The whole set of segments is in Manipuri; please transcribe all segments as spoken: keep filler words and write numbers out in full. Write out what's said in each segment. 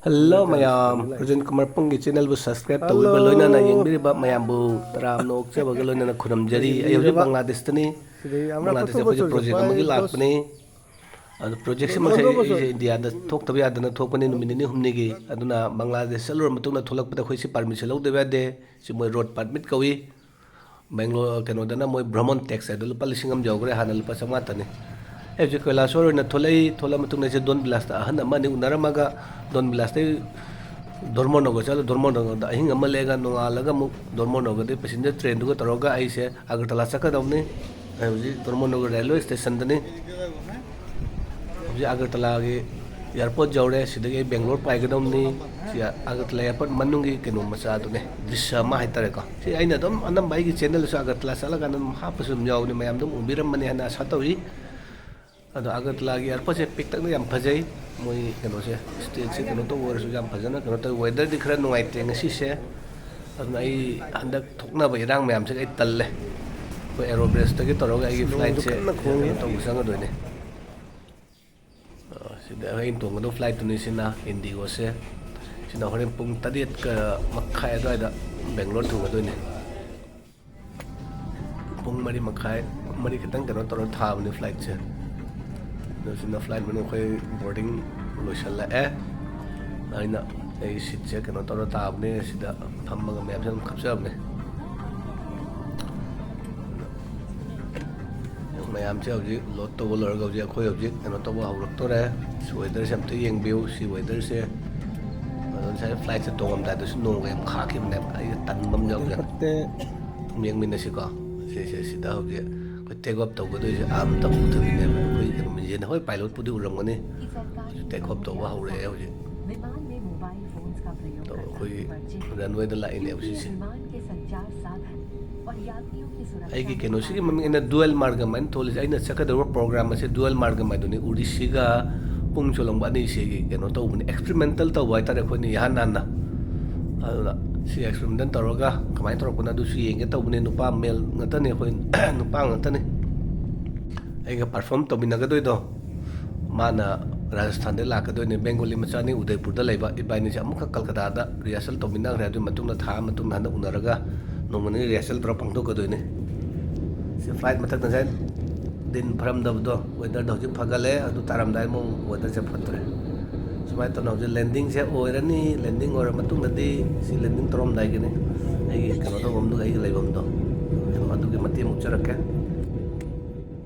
ꯍꯜꯂꯣ ꯃꯌꯥꯝ, ꯔꯣꯖꯟ ꯀꯨꯃꯥꯔ ꯄꯨꯡꯒꯤ ꯆꯦꯅꯦꯜꯕꯨ ꯁꯕꯁꯀ꯭ꯔꯥꯏꯕ ꯇꯧꯕꯤꯕ, ꯂꯣꯏꯅꯅ ꯌꯦꯡꯕꯤꯔꯤꯕ ꯃꯌꯥꯝꯕꯨ ꯇꯔꯥꯝꯅ ꯑꯣꯛꯆꯕꯒ ꯂꯣꯏꯅꯅ ꯈꯨꯔꯨꯝꯖꯔꯤ꯫ ꯑꯩ ꯍꯧꯖꯤꯛ ꯕꯪꯒ꯭ꯂꯥꯗꯦꯁꯇꯅꯤ꯫ ꯕꯪꯒ꯭ꯂꯥꯗꯦꯁꯇ ꯑꯩꯈꯣꯏꯁꯦ ꯄ꯭ꯔꯣꯖꯦꯛ ꯑꯃꯒꯤ ꯂꯥꯛꯄꯅꯤ꯫ ꯑꯗꯣ ꯄ꯭ꯔꯣꯖꯦꯛꯁꯤꯃꯛꯁꯦ ꯑꯩꯁꯦ ꯏꯟꯗꯤꯌꯥꯗ ꯊꯣꯛꯇꯕ ꯌꯥꯗꯅ ꯊꯣꯛꯄꯅꯤ, ꯅꯨꯃꯤꯠ ꯅꯤꯅꯤ ꯍꯨꯝꯅꯤꯒꯤ꯫ ꯑꯗꯨꯅ ꯕꯪꯒ꯭ꯂꯥꯗꯦꯁ ꯆꯠꯂꯨꯔ ꯃꯇꯨꯡꯗ ꯊꯣꯛꯂꯛꯄꯗ ꯑꯩꯈꯣꯏꯁꯤ ꯄꯥꯔꯃꯤꯁꯟ ꯂꯧꯗꯕ ꯌꯥꯗꯦ꯫ ꯁꯤ ꯃꯣꯏ ꯔꯣꯗ ꯄꯥꯔꯃꯤꯠ ꯀꯧꯏ꯫ ꯕꯦꯡꯒ꯭ꯂꯣꯔ, ꯀꯩꯅꯣꯗꯅ ꯃꯣꯏ ꯚ꯭ꯔꯃꯣꯟ ꯇꯦꯛꯁ ꯍꯥꯏꯗꯣ ꯂꯨꯄꯥ ꯂꯤꯁꯤꯡ ꯑꯃ ꯌꯧꯈ꯭ꯔꯦ, ꯍꯥꯟꯅ ꯂꯨꯄꯥ ꯆꯥꯝꯃꯉꯥꯇꯅꯤ꯫ ꯑꯩ ꯍꯧꯖꯤꯛ ꯀꯩꯂꯥꯁꯣꯔ ꯑꯣꯏꯅ ꯊꯣꯛꯂꯛꯏ꯫ ꯊꯣꯛꯂꯛꯑ ꯃꯇꯨꯡꯗ ꯑꯩꯁꯦ ꯗꯣꯟ ꯕꯤꯂꯥꯁꯇ ꯑꯍꯟ ꯑꯃ ꯑꯅꯤ ꯎꯅꯔꯝꯃꯒ, ꯗꯣꯟ ꯕꯤꯂꯥꯁꯇꯩ ꯙꯔꯃꯅꯒꯔ ꯆꯠꯂ, ꯙꯔꯃꯅꯒꯔꯗ ꯑꯍꯤꯡ ꯑꯃ ꯂꯦꯛꯑꯒ, ꯅꯣꯡꯉꯥꯜꯂꯒ ꯑꯃꯨꯛ ꯙꯔꯃꯅꯒꯔꯗꯩ ꯄꯦꯁꯦꯟꯖꯔ ꯇ꯭ꯔꯦꯟꯗꯨꯒ ꯇꯧꯔꯒ ꯑꯩꯁꯦ ꯑꯒꯔꯇꯂꯥ ꯆꯠꯀꯗꯧꯅꯤ꯫ ꯑꯩ ꯍꯧꯖꯤꯛ ꯙꯔꯃꯅꯒꯔ ꯔꯦꯜꯋꯦ ꯁ꯭ꯇꯦꯁꯟꯗꯅꯤ꯫ ꯍꯧꯖꯤꯛ ꯑꯒꯔꯇꯂꯥꯒꯤ ꯑꯦꯌꯥꯔꯄꯣꯔꯠ ꯌꯧꯔꯦ꯫ ꯁꯤꯗꯒꯤ ꯑꯩ ꯕꯦꯡꯒ꯭ꯂꯣꯔ ꯄꯥꯏꯒꯗꯧꯅꯤ꯫ ꯁꯤ ꯑꯒꯔꯇꯂꯥ ꯑꯦꯌꯥꯔꯄꯣꯔꯠ ꯃꯅꯨꯡꯒꯤ ꯀꯩꯅꯣ ꯃꯆꯥꯗꯨꯅꯦ, ꯗ꯭ꯔꯤꯁ꯭ꯌ ꯑꯃ ꯍꯥꯏꯇꯥꯔꯦꯀꯣ꯫ ꯁꯤ ꯑꯩꯅ ꯑꯗꯨꯝ ꯑꯅꯝꯕ ꯑꯩꯒꯤ ꯆꯦꯅꯦꯜꯗꯁꯨ ꯑꯒꯔꯇꯂꯥ ꯆꯠꯂꯀꯥꯟꯗ ꯑꯗꯨꯝ ꯍꯥꯞꯄꯁꯨ ꯑꯗꯨꯝ ꯌꯥꯎꯕꯅꯤ, ꯃꯌꯥꯝ ꯑꯗꯨꯝ ꯎꯕꯤꯔꯝꯃꯅꯤ ꯍꯥꯏꯅ ꯑꯁꯥ ꯇꯧꯏ꯫ ꯑꯗꯣ ꯑꯒꯔꯇꯂꯥꯒꯤ ꯑꯦꯌꯥꯔꯄꯣꯔꯠꯁꯦ ꯄꯤꯛꯇꯛꯅ ꯌꯥꯝ ꯐꯖꯩ꯫ ꯃꯣꯏ ꯀꯩꯅꯣꯁꯦ, ꯁ꯭ꯇꯦꯠꯁꯦ ꯀꯩꯅꯣ ꯇꯧꯕ ꯑꯣꯏꯔꯁꯨ ꯌꯥꯝ ꯐꯖꯅ ꯀꯩꯅꯣ ꯇꯧꯋꯤ꯫ ꯋꯦꯗꯔꯗꯤ ꯈꯔ ꯅꯨꯡꯉꯥꯏꯇꯦ ꯉꯁꯤꯁꯦ꯫ ꯑꯗꯨꯅ ꯑꯩ ꯍꯟꯗꯛ ꯊꯣꯛꯅꯕ ꯏꯔꯥꯡ ꯃꯌꯥꯝꯁꯦ ꯑꯩ ꯇꯜꯂꯦ꯫ ꯑꯩꯈꯣꯏ ꯑꯦꯔꯣꯕ꯭ꯔꯦꯁꯇꯒꯤ ꯇꯧꯔꯒ ꯑꯩꯒꯤ ꯐ꯭ꯂꯥꯏꯠꯁꯦ ꯀꯟꯅ ꯈꯣꯡꯉꯤ꯫ ꯀꯩꯅꯣ ꯇꯧꯕ ꯆꯪꯒꯗꯣꯏꯅꯦ꯫ ꯑ, ꯁꯤꯗ ꯑꯩꯅ ꯇꯣꯡꯒꯗꯧꯕ ꯐ꯭ꯂꯥꯏꯠꯇꯨꯅꯤ ꯁꯤꯅ, ꯏꯟꯗꯤꯒꯣꯁꯦ꯫ ꯁꯤꯅ ꯍꯣꯔꯦꯟ ꯄꯨꯡ ꯇꯔꯦꯠꯀ ꯃꯈꯥꯏ ꯑꯗꯨꯋꯥꯏꯗ ꯕꯦꯡꯒ꯭ꯂꯣꯔ ꯊꯨꯡꯒꯗꯣꯏꯅꯦ꯫ ꯄꯨꯡ ꯃꯔꯤ ꯃꯈꯥꯏ, ꯃꯔꯤ ꯈꯤꯇꯪ ꯀꯩꯅꯣ ꯇꯧꯔ ꯊꯥꯕꯅꯦ ꯐ꯭ꯂꯥꯏꯠꯁꯦ꯫ ꯑꯗꯣ ꯁꯤꯅ ꯐ꯭ꯂꯥꯏꯠ ꯃꯅꯨꯡ ꯑꯩꯈꯣꯏ ꯕꯣꯔꯗꯤꯡ ꯂꯣꯏꯁꯜꯂꯛꯑꯦ꯫ ꯑꯩꯅ ꯑꯩ ꯁꯤꯠꯁꯦ ꯀꯩꯅꯣ ꯇꯧꯔ ꯇꯥꯕꯅꯦ, ꯁꯤꯗ ꯐꯝꯃꯒ ꯃꯌꯥꯝꯁꯦ ꯑꯗꯨꯝ ꯀꯥꯞꯆꯕꯅꯦ꯫ ꯃꯌꯥꯝꯁꯦ ꯍꯧꯖꯤꯛ ꯂꯣꯗ ꯇꯧꯕ ꯂꯣꯏꯔꯒ ꯍꯧꯖꯤꯛ ꯑꯩꯈꯣꯏ ꯍꯧꯖꯤꯛ ꯀꯩꯅꯣ ꯇꯧꯕ ꯍꯧꯔꯛꯇꯣꯔꯦ꯫ ꯁꯤ ꯋꯦꯗꯔꯁꯦ ꯑꯝꯇ ꯌꯦꯡꯕꯤꯌꯨ, ꯁꯤ ꯋꯦꯗꯔꯁꯦ꯫ ꯑꯗꯣ ꯉꯁꯥꯏ ꯐ꯭ꯂꯥꯏꯠꯁꯦ ꯇꯣꯡꯉꯝꯗꯥꯏꯗꯁꯨ ꯅꯣꯡꯒ ꯌꯥꯝ ꯈꯥꯛꯈꯤꯕꯅꯦꯕ, ꯑꯩꯁꯦ ꯇꯟꯕ ꯑꯃ ꯌꯥꯎꯖꯔꯦ꯫ ꯐꯠꯇꯦ꯫ ꯑꯗꯨꯝ ꯌꯦꯡꯃꯤꯟꯅꯁꯤꯀꯣ꯫ ꯁꯤꯁꯦ, ꯁꯤꯗ ꯍꯧꯖꯤꯛ ꯑꯩꯈꯣꯏ ꯇꯦꯛ ꯑꯣꯐ ꯇꯧꯒꯗꯣꯏꯁꯦ ꯑꯥ ꯃꯊꯛ ꯎꯊꯕꯤꯅꯦꯕ꯫ ꯑꯩꯈꯣꯏ ꯀꯩꯅꯣ ꯃꯤꯡꯁꯦꯜꯅ ꯍꯣꯏ ꯄꯥꯏꯂꯣꯠꯄꯨꯗꯤ ꯎꯔꯝꯒꯅꯤ꯫ ꯇꯦꯛ ꯑꯣꯐ ꯇꯧꯕ ꯍꯧꯔꯛꯑꯦ ꯍꯧꯖꯤꯛ꯫ ꯑꯗꯣ ꯑꯩꯈꯣꯏ ꯔꯟꯋꯦꯗ ꯂꯥꯛꯏꯅꯦꯕ ꯁꯤꯁꯦ꯫ ꯑꯩꯒꯤ ꯀꯩꯅꯣꯁꯤꯒꯤ ꯃꯃꯤꯡ ꯑꯩꯅ ꯗꯨꯋꯦꯜ ꯃꯥꯔꯒꯝ ꯍꯥꯏꯅ ꯊꯣꯜꯂꯤꯁꯦ, ꯑꯩꯅ ꯆꯠꯀꯗꯧꯕ ꯄ꯭ꯔꯣꯒ꯭ꯔꯥꯝ ꯑꯁꯦ ꯗꯨꯋꯦꯜ ꯃꯥꯔꯒꯝ ꯍꯥꯏꯗꯨꯅꯤ꯫ ꯎꯔꯤꯁꯤꯒ ꯄꯨꯡ ꯆꯣꯂꯣꯝꯕ ꯑꯅꯤꯁꯤꯒꯤ ꯀꯩꯅꯣ ꯇꯧꯕꯅꯦ, ꯑꯦꯛꯁꯄꯦꯔꯤꯃꯦꯟꯇꯦꯜ ꯇꯧꯕ ꯍꯥꯏꯇꯥꯔꯦ ꯑꯩꯈꯣꯏꯅ ꯏꯍꯥꯟ ꯍꯥꯟꯅ꯫ ꯑꯗꯨꯅ ꯁꯤ ꯑꯦꯛꯁꯄꯦꯔꯤꯃꯦꯟꯇꯦꯜ ꯇꯧꯔꯒ ꯀꯃꯥꯏꯅ ꯇꯧꯔꯛꯄꯅꯣ ꯑꯗꯨꯁꯨ ꯌꯦꯡꯒꯦ ꯇꯧꯕꯅꯦ꯫ ꯅꯨꯄꯥ ꯃꯦꯜ ꯉꯥꯛꯇꯅꯦ, ꯑꯩꯈꯣꯏ ꯅꯨꯄꯥ ꯉꯥꯛꯇꯅꯦ꯫ ꯑꯩꯒ ꯄꯔꯐꯣꯔꯝ ꯇꯧꯃꯤꯟꯅꯒꯗꯣꯏꯗꯣ ꯃꯥꯅ ꯔꯥꯖꯁꯊꯥꯟꯗꯩ ꯂꯥꯛꯀꯗꯣꯏꯅꯦ, ꯕꯦꯡꯒꯣꯂꯤ ꯃꯆꯥꯅꯤ, ꯎꯗꯩꯄꯨꯔꯗ ꯂꯩꯕ꯫ ꯏꯕꯥꯅꯤꯁꯦ ꯑꯃꯨꯛꯈꯛ ꯀꯜꯀꯇꯥꯗ ꯔꯤꯍꯔꯁꯦꯜ ꯇꯧꯃꯤꯟꯅꯈ꯭ꯔꯦ, ꯑꯗꯨꯒꯤ ꯃꯇꯨꯡꯗ ꯊꯥ ꯑꯃ ꯃꯇꯨꯡꯗ ꯍꯟꯗꯛ ꯎꯅꯔꯒ ꯅꯣꯡꯃ ꯅꯤꯅꯤ ꯔꯤꯍꯔꯁꯦꯜ ꯇꯧꯔ ꯄꯥꯡꯊꯣꯛꯀꯗꯣꯏꯅꯦ꯫ ꯁꯤ ꯐ꯭ꯂꯥꯏꯠ ꯃꯊꯛꯇ ꯉꯁꯥꯏ ꯗꯤꯟ ꯐꯔꯝꯗꯕꯗꯣ, ꯋꯦꯗꯔꯗꯣ ꯍꯧꯖꯤꯛ ꯐꯒꯠꯂꯦ, ꯑꯗꯨ ꯇꯥꯔꯝꯗꯥꯏ ꯑꯃꯨꯛ ꯋꯦꯗꯔꯁꯦ ꯐꯠꯇ꯭ꯔꯦ꯫ ꯁꯨꯃꯥꯏꯅ ꯇꯧꯅ ꯍꯧꯖꯤꯛ ꯂꯦꯟꯗꯤꯡꯁꯦ ꯑꯣꯏꯔꯅꯤ꯫ ꯂꯦꯟꯗꯤꯡ ꯑꯣꯏꯔ ꯃꯇꯨꯡꯗꯗꯤ ꯁꯤ ꯂꯦꯟꯗꯤꯡ ꯇꯧꯔꯝꯗꯥꯏꯒꯤꯅꯤ ꯑꯩꯒꯤ ꯀꯩꯅꯣ ꯇꯧꯐꯝꯗꯣ, ꯑꯩꯒꯤ ꯂꯩꯐꯝꯗꯣ, ꯑꯗꯨꯒꯤ ꯃꯇꯦꯛ ꯑꯃꯨꯛ ꯆꯠꯂꯛꯀꯦ꯫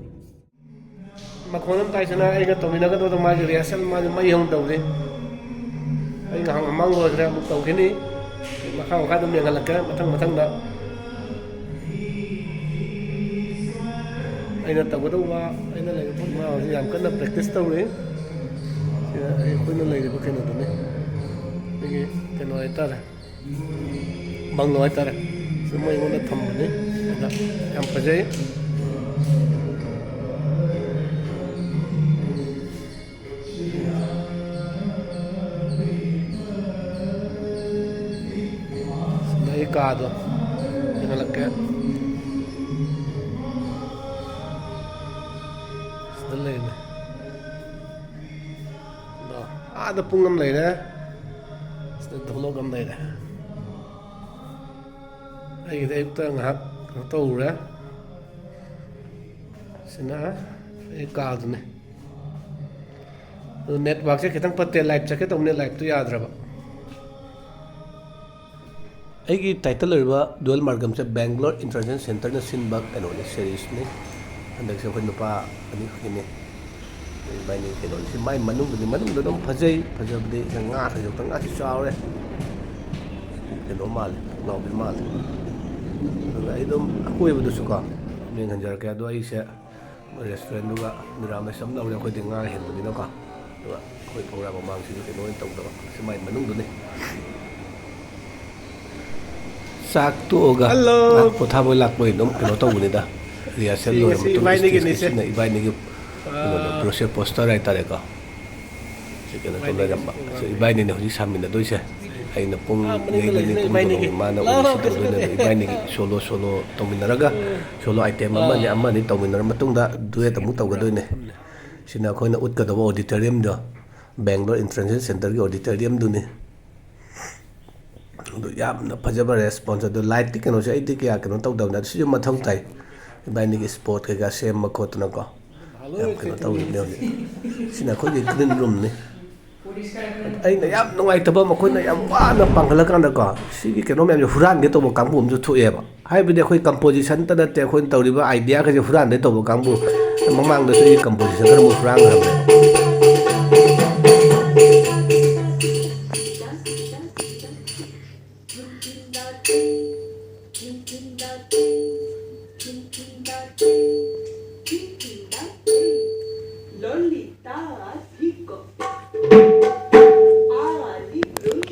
ꯃꯈꯣꯟ ꯑꯃ ꯇꯥꯏꯁꯤꯅ ꯑꯩꯒ ꯇꯧꯃꯤꯟꯅꯒꯗꯕꯗꯣ ꯃꯥꯒꯤ ꯔꯤꯍꯔꯁꯦꯜ ꯃꯥꯁꯦ ꯃꯩ ꯍꯧꯅ ꯇꯧꯔꯤ꯫ ꯑꯩ ꯉꯥꯏꯍꯥꯛ ꯃꯃꯥꯡ ꯂꯣꯏꯈ꯭ꯔꯦ, ꯑꯃꯨꯛ ꯇꯧꯈꯤꯅꯤ꯫ ꯃꯈꯥ ꯃꯈꯥ ꯑꯗꯨꯝ ꯌꯦꯡꯍꯜꯂꯛꯀꯦ ꯃꯊꯪ ꯃꯊꯪꯗ꯫ ꯑꯩꯅ ꯇꯧꯒꯗꯧꯕ, ꯑꯩꯅ ꯂꯩꯕ ꯃꯐꯝ ꯃꯥ ꯍꯧꯖꯤꯛ ꯌꯥꯝ ꯀꯟꯅ ꯄ꯭ꯔꯦꯛꯇꯤꯁ ꯇꯧꯔꯤ꯫ ꯁꯤꯗ ꯑꯩꯈꯣꯏꯅ ꯂꯩꯔꯤꯕ ꯀꯩꯅꯣꯗꯨꯅꯤ, ꯑꯩꯈꯣꯏꯒꯤ ꯀꯩꯅꯣ ꯍꯥꯏꯇꯥꯔꯦ, ꯕꯪꯒ꯭ꯂꯣ ꯍꯥꯏꯇꯥꯔꯦ꯫ ꯁꯤꯗ ꯃꯣꯏ ꯑꯩꯉꯣꯟꯗ ꯊꯝꯕꯅꯤ꯫ ꯑꯗ ꯌꯥꯝ ꯐꯖꯩ꯫ ꯁꯤꯗ ꯑꯩ ꯀꯥꯗꯣ ꯌꯦꯡꯍꯜꯂꯛꯀꯦ꯫ ꯁꯤꯗ ꯂꯩꯔꯦ꯫ ꯑꯗꯣ ꯑꯥꯗ ꯄꯨꯡ ꯑꯃ ꯂꯩꯔꯦ꯫ ꯁꯤꯗ ꯙꯣꯂꯣꯛ ꯑꯃ ꯂꯩꯔꯦ꯫ ꯑꯩꯒꯤꯗꯤ ꯑꯌꯨꯛꯇ ꯉꯥꯏꯍꯥꯛ ꯀꯩꯅꯣ ꯇꯧꯔꯨꯔꯦ꯫ ꯁꯤꯅ ꯑꯩ ꯀꯥꯗꯨꯅꯤ꯫ ꯑꯗꯨ ꯅꯦꯠꯋꯥꯛꯁꯦ ꯈꯤꯇꯪ ꯐꯠꯇꯦ, ꯂꯥꯏꯞ ꯆꯠꯀꯦ ꯇꯧꯕꯅꯦ, ꯂꯥꯏꯞꯇꯨ ꯌꯥꯗ꯭ꯔꯕ꯫ ꯑꯩꯒꯤ ꯇꯥꯏꯇꯜ ꯑꯣꯏꯔꯤꯕ ꯗꯨꯋꯦꯜ ꯃꯥꯔꯒꯝꯁꯦ ꯕꯦꯡꯒ꯭ꯂꯣꯔ ꯏꯟꯇꯔꯅꯦꯁꯅꯦꯜ ꯁꯦꯟꯇꯔꯅ ꯁꯤꯟꯕ ꯀꯩꯅꯣꯅꯤ, ꯁꯦꯔꯤꯁꯅꯤ꯫ ꯍꯟꯗꯛꯁꯦ ꯑꯩꯈꯣꯏ ꯅꯨꯄꯥ ꯑꯅꯤꯈꯛꯀꯤꯅꯤ꯫ ꯏꯕꯥꯅꯤ ꯀꯩꯅꯣꯁꯤ ꯃꯥꯏ ꯃꯅꯨꯡꯗꯗꯤ, ꯃꯅꯨꯡꯗ ꯑꯗꯨꯝ ꯐꯖꯩ, ꯐꯖꯕꯗꯤ ꯉꯥ ꯊꯣꯏꯗꯣꯛꯇ ꯉꯥꯁꯤ ꯆꯥꯎꯔꯦ꯫ ꯀꯩꯅꯣ ꯃꯥꯜꯂꯦ, ꯄꯨꯛꯂꯥꯎꯕꯤ ꯃꯥꯜꯂꯦ꯫ ꯑꯗꯨꯒ ꯑꯩ ꯑꯗꯨꯝ ꯑꯀꯣꯏꯕꯗꯁꯨꯀꯣ ꯌꯦꯡꯍꯟꯖꯔꯛꯀꯦ꯫ ꯑꯗꯣ ꯑꯩꯁꯦ ꯔꯦꯁꯇꯨꯔꯦꯟꯗꯨꯒ ꯅꯤꯔꯥꯃꯤꯁ ꯑꯃ ꯂꯧꯔꯦ, ꯑꯩꯈꯣꯏꯗꯤ ꯉꯥ ꯍꯦꯟꯕꯅꯤꯅꯀꯣ꯫ ꯑꯗꯨꯒ ꯑꯩꯈꯣꯏ ꯐꯧꯔꯥ ꯃꯃꯥꯡꯁꯤꯁꯨ ꯀꯩꯅꯣ ꯑꯣꯏꯅ ꯇꯧꯗꯕ, ꯁꯤ ꯃꯥꯏ ꯃꯅꯨꯡꯗꯨꯅꯤ꯫ ꯆꯥꯛ ꯇꯣꯛꯑꯒ ꯍꯜꯂꯣ꯫ ꯉꯥꯏꯍꯥꯛ ꯄꯣꯊꯥꯕꯣꯏ ꯂꯥꯛꯄꯣꯏ ꯑꯗꯨꯝ ꯀꯩꯅꯣ ꯇꯧꯕꯅꯤꯗ, ꯔꯤꯍꯔꯁꯦꯜ ꯁꯤ ꯂꯣꯏꯔ ꯉꯁꯤ ꯃꯇꯨꯡꯗ ꯏꯕꯥꯏꯅꯤꯒꯤꯅꯤ ꯁ꯭ꯇꯦꯖꯀꯤ ꯁꯦ꯫ ꯁꯤꯅ ꯏꯕꯥꯏꯅꯤꯒꯤ ꯀꯩꯅꯣꯗꯣ, ꯑꯥ꯫ ꯕ꯭ꯔꯣꯁꯔ ꯄꯣꯁꯇꯔ ꯍꯥꯏꯇꯥꯔꯦꯀꯣ꯫ ꯁꯤ ꯀꯩꯅꯣ ꯇꯧ ꯏꯕꯥꯏꯅꯤꯒꯤ ꯂꯩꯔꯝꯕ꯫ ꯁꯤ ꯁꯤ ꯏꯕꯥꯏꯅꯤꯅꯦ ꯍꯧꯖꯤꯛ ꯁꯥꯃꯤꯟꯅꯗꯣꯏꯁꯦ꯫ ꯑꯩꯅ ꯄꯨꯡ ꯑꯥ, ꯃꯅꯤꯡꯗ ꯌꯩꯒꯅꯤ, ꯂꯩꯔꯤꯁꯤꯅ ꯄꯨꯡ ꯏꯕꯥꯏꯅꯤꯒꯤ꯫ ꯀꯩꯅꯣꯒꯤ ꯃꯥꯅ ꯂꯥꯎ, ꯑꯣꯗꯤꯁꯟ ꯂꯥꯎ, ꯇꯧꯗꯣꯏꯅꯦ꯫ ꯑꯗꯣ ꯏꯕꯥꯏꯅꯤꯒꯤ ꯁꯣꯂꯣ ꯁꯣꯂꯣ ꯇꯧꯃꯤꯟꯅꯔꯒ, ꯁꯣꯂꯣ ꯑꯥꯏꯇꯦꯝ ꯑꯥ꯫ ꯑꯃꯅꯤ ꯑꯃꯅꯤ ꯇꯧꯃꯤꯟꯅꯔ ꯃꯇꯨꯡꯗ ꯗꯨꯋꯦꯠ ꯑꯃꯨꯛ ꯇꯧꯒꯗꯣꯏꯅꯦ꯫ ꯁꯤꯅ ꯑꯩꯈꯣꯏꯅ ꯎꯠꯀꯗꯧꯕ auditoriumꯗꯣ, Bangalore International Centreꯒꯤ auditoriumꯗꯨꯅꯤ꯫ ꯑꯗꯨ ꯌꯥꯝꯅ ꯐꯖꯕ response꯫ ꯑꯗꯨ lightꯇꯤ ꯀꯩꯅꯣꯁꯦ ꯑꯩꯗꯤ ꯀꯌꯥ ꯀꯩꯅꯣ ꯇꯧꯗꯕꯅꯦ꯫ ꯑꯗꯨ ꯁꯤꯁꯨ ꯃꯊꯧ ꯇꯥꯏ, ꯏꯕꯥꯅꯤꯒꯤ spot ꯀꯩꯀꯥ ꯁꯦꯝꯕ ꯈꯣꯠꯇꯅꯀꯣ꯫ ꯌꯥꯝ ꯀꯩꯅꯣ ꯇꯧꯔꯤꯕꯅꯦ ꯍꯧꯖꯤꯛ꯫ ꯁꯤꯅ ꯑꯩꯈꯣꯏꯒꯤ green roomꯅꯤ꯫ ꯑꯩꯅ ꯌꯥꯝ ꯅꯨꯡꯉꯥꯏꯇꯕ ꯑꯃ, ꯑꯩꯈꯣꯏꯅ ꯌꯥꯝ ꯋꯥꯅ ꯄꯥꯡꯈꯠꯂꯀꯥꯟꯗꯀꯣ, ꯁꯤꯒꯤ ꯀꯩꯅꯣ ꯃꯌꯥꯝꯁꯦ ꯍꯨꯔꯥꯟꯒꯦ ꯇꯧꯕ ꯀꯥꯡꯕꯨ ꯑꯃꯁꯨ ꯊꯣꯛꯑꯦꯕ꯫ ꯍꯥꯏꯕꯗꯤ ꯑꯩꯈꯣꯏ compositionꯇ ꯅꯠꯇꯦ, ꯑꯩꯈꯣꯏꯅ ꯇꯧꯔꯤꯕ ideaꯒꯁꯦ ꯍꯨꯔꯥꯟꯒꯦ ꯇꯧꯕ ꯀꯥꯡꯕꯨ꯫ ꯃꯃꯥꯡꯗꯁꯨ ꯑꯩꯒꯤ composition ꯈꯔ ꯑꯃꯨꯛ ꯍꯨꯔꯥꯟꯈ꯭ꯔꯕꯅꯦꯕ꯫ Lolita Rico. Ali Bruno.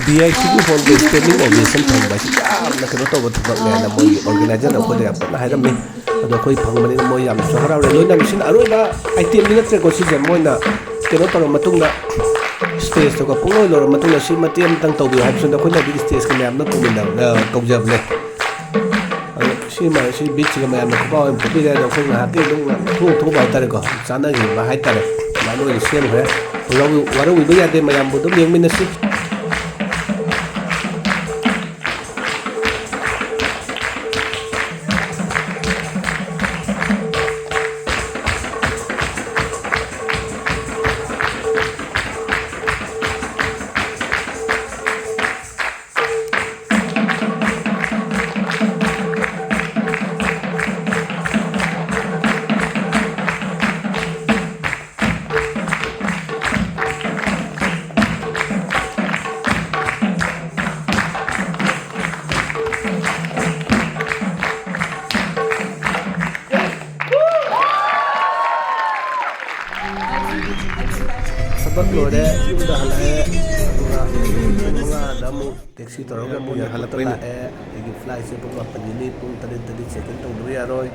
B I ꯁꯤꯒꯤ ꯍꯣꯜꯗ ꯁ꯭ꯇꯦꯟꯗꯤꯡ ꯑꯣꯕꯦꯁꯟ ꯐꯪꯕ ꯍꯥꯏꯁꯤ ꯌꯥꯝꯅ ꯀꯩꯅꯣ ꯇꯧꯕ ꯊꯕꯛꯅꯦ ꯍꯥꯏꯅ ꯃꯣꯏꯒꯤ ꯑꯣꯔꯒꯅꯥꯏꯖꯔꯅ ꯑꯩꯈꯣꯏꯗ ꯌꯥꯝ ꯀꯟꯅ ꯍꯥꯏꯔꯝꯃꯤ꯫ ꯑꯗꯣ ꯑꯩꯈꯣꯏ ꯐꯪꯕꯅꯤꯅ ꯃꯣꯏ ꯌꯥꯝꯅꯁꯨ ꯍꯔꯥꯎꯔꯦ꯫ ꯂꯣꯏꯅꯅ ꯁꯤꯅ ꯑꯔꯣꯏꯕ ꯑꯥꯏꯇꯦꯝꯗꯤ ꯅꯠꯇ꯭ꯔꯦꯀꯣ, ꯁꯤꯁꯦ ꯃꯣꯏꯅ ꯀꯩꯅꯣ ꯇꯧꯔ ꯃꯇꯨꯡꯗ, ꯁ꯭ꯇꯦꯖꯇꯨꯒ ꯄꯨꯡꯂꯣꯏ ꯂꯣꯏꯔ ꯃꯇꯨꯡꯗ ꯁꯤ ꯃꯇꯦꯛ ꯑꯃꯇꯪ ꯇꯧꯕꯤꯌꯨ ꯍꯥꯏꯕꯁꯤꯗ ꯑꯩꯈꯣꯏꯅꯗꯤ ꯁ꯭ꯇꯦꯖꯀꯤ ꯃꯌꯥꯝꯗꯣ ꯀꯧꯃꯤꯟꯅ-, ꯑ, ꯀꯧꯖꯕꯅꯦ꯫ ꯑꯗꯣ ꯁꯤꯃ, ꯁꯤ ꯕꯤꯠꯁꯤꯒ ꯃꯌꯥꯝꯅ ꯈꯨꯄꯥꯛ ꯑꯣꯏꯅ ꯐꯨꯕꯤꯔꯦ꯫ ꯑꯗꯣ ꯑꯩꯈꯣꯏ ꯉꯥꯏꯍꯥꯛꯀꯤ ꯑꯗꯨꯝ ꯊꯣꯛ ꯊꯣꯛꯄ ꯍꯥꯏꯇꯥꯔꯦꯀꯣ, ꯆꯥꯟꯅꯈꯤꯕ ꯍꯥꯏꯇꯥꯔꯦ, ꯑꯗꯨꯃꯥꯏꯅ ꯑꯣꯏꯅ ꯁꯦꯝꯈ꯭ꯔꯦ꯫ ꯋꯥꯔꯧ-, ꯋꯥꯔꯧꯕꯤꯕ ꯌꯥꯗꯦ, ꯃꯌꯥꯝꯕꯨ ꯑꯗꯨꯝ ꯌꯦꯡꯃꯤꯟꯅꯁꯤ꯫ ꯂꯣꯏꯔꯦ, ꯌꯨꯝꯗ ꯍꯜꯂꯛꯑꯦ꯫ ꯑꯗꯨꯒ ꯄꯨꯡ ꯃꯉꯥꯗ ꯑꯃꯨꯛ ꯇꯦꯛꯁꯤ ꯇꯧꯔꯒ ꯑꯃꯨꯛ ꯌꯥꯔ ꯍꯜꯂꯛꯄ ꯂꯥꯛꯑꯦ꯫ ꯑꯩꯒꯤ ꯐ꯭ꯂꯥꯏꯠꯁꯦ ꯄꯨꯡ ꯃꯥꯄꯟꯒꯤꯅꯤ, ꯄꯨꯡ ꯇꯔꯦꯠꯇꯗꯤ ꯆꯦꯛ ꯏꯟ ꯇꯧꯗꯕ ꯌꯥꯔꯣꯏ꯫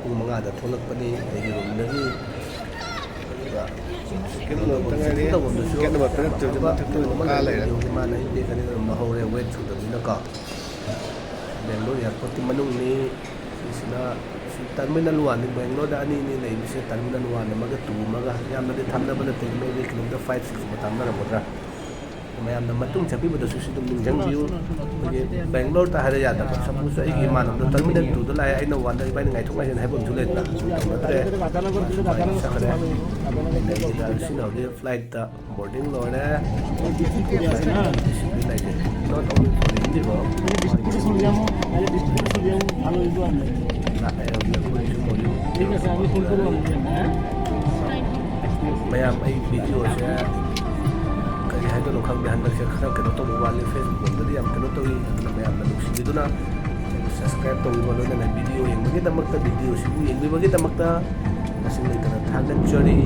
ꯄꯨꯡ ꯃꯉꯥꯗ ꯊꯣꯛꯂꯛꯄꯅꯤ ꯑꯩꯒꯤ ꯔꯨꯝꯗꯒꯤ꯫ ꯑꯗꯨꯒ ꯇꯧꯐꯝꯗꯁꯨ ꯃꯥꯅ ꯑꯩ ꯄꯦꯛ ꯑꯅꯤ ꯑꯗꯨꯝ ꯂꯧꯍꯧꯔꯦ, ꯋꯦꯠ ꯁꯨꯗꯕꯅꯤꯅꯀꯣ꯫ ꯕꯦꯡꯒ꯭ꯂꯣꯔ ꯑꯦꯌꯥꯔꯄꯣꯔꯠꯀꯤ ꯃꯅꯨꯡꯅꯤ꯫ ꯁꯤꯁꯤꯅ ꯁꯤ ꯇꯔꯃꯤꯅꯜ ꯋꯥꯟꯅꯤ꯫ ꯕꯦꯡꯒ꯭ꯂꯣꯔꯗ ꯑꯅꯤꯅꯤ ꯂꯩꯕꯁꯦ, ꯇꯔꯃꯤꯅꯜ ꯋꯥꯟ ꯑꯃꯒ ꯇꯨ ꯑꯃꯒ꯫ ꯌꯥꯝꯅꯗꯤ ꯊꯥꯞꯅꯕ ꯅꯠꯇꯦ, maybe ꯀꯤꯂꯣꯃꯤꯇꯔ ꯐꯥꯏꯚ ꯁꯤꯛꯁ ꯀꯨꯝꯕ ꯊꯥꯞꯅꯔꯝꯒꯗ꯭ꯔꯥ꯫ ꯃꯌꯥꯝꯅ ꯃꯇꯨꯡ ꯆꯠꯄꯤꯕꯗꯁꯨ ꯁꯤ ꯑꯗꯨꯝ ꯅꯤꯡꯁꯤꯡꯕꯤꯌꯨ꯫ ꯑꯩꯈꯣꯏꯒꯤ ꯕꯦꯡꯒ꯭ꯂꯣꯔꯗ ꯍꯥꯏꯔ ꯌꯥꯗꯕ, ꯁꯄꯣꯁ ꯑꯩꯒꯤ ꯏꯃꯥꯟꯅꯕꯗꯣ ꯇꯔꯃꯤꯅꯜ ꯇꯨꯗ ꯂꯥꯛꯑꯦ, ꯑꯩꯅ ꯋꯥꯟꯗ ꯏꯕꯥꯅꯤ ꯉꯥꯏꯊꯣꯛ ꯉꯥꯏꯁꯤꯟ ꯍꯥꯏꯕ ꯑꯃꯁꯨ ꯂꯩꯗꯅ, ꯑꯗꯨ ꯇꯧꯅꯗ꯭ꯔꯦ꯫ ꯃꯥꯁꯨ ꯃꯥꯏ ꯆꯠꯈ꯭ꯔꯦ꯫ ꯑꯩꯅ ꯁꯤꯗ ꯍꯧꯖꯤꯛ ꯐ꯭ꯂꯥꯏꯠꯇ ꯕꯣꯔꯗꯤꯡ ꯂꯣꯏꯔꯦ꯫ Not only for Indigo. ꯂꯥꯛꯑꯦ ꯍꯧꯖꯤꯛ ꯑꯩꯈꯣꯏꯁꯨ ꯃꯣꯏꯁꯨ꯫ ꯃꯌꯥꯝ, ꯑꯩ ꯚꯤꯗꯤꯑꯣꯁꯦ ꯀꯔꯤ ꯍꯥꯏꯗꯣꯏꯅꯣ ꯈꯪꯗꯦ, ꯍꯟꯗꯛꯁꯦ ꯈꯔ ꯀꯩꯅꯣ ꯇꯧꯕ ꯋꯥꯠꯂꯤ, ꯐꯦꯁꯕꯨꯛ ꯂꯣꯝꯗꯗꯤ ꯌꯥꯝ ꯀꯩꯅꯣ ꯇꯧꯏ꯫ ꯑꯗꯨꯅ ꯃꯌꯥꯝꯅ ꯅꯨꯡꯁꯤꯕꯤꯗꯨꯅ ꯁꯕꯁꯀ꯭ꯔꯥꯏꯕ ꯇꯧꯕꯤꯕ, ꯂꯣꯏꯅꯅ ꯚꯤꯗꯤꯑꯣ ꯌꯦꯡꯕꯒꯤꯗꯃꯛꯇ, ꯚꯤꯗꯤꯑꯣꯁꯤꯕꯨ ꯌꯦꯡꯕꯤꯕꯒꯤꯗꯃꯛꯇ ꯃꯁꯤꯡ ꯂꯩꯇꯅ ꯊꯥꯒꯠꯆꯔꯤ꯫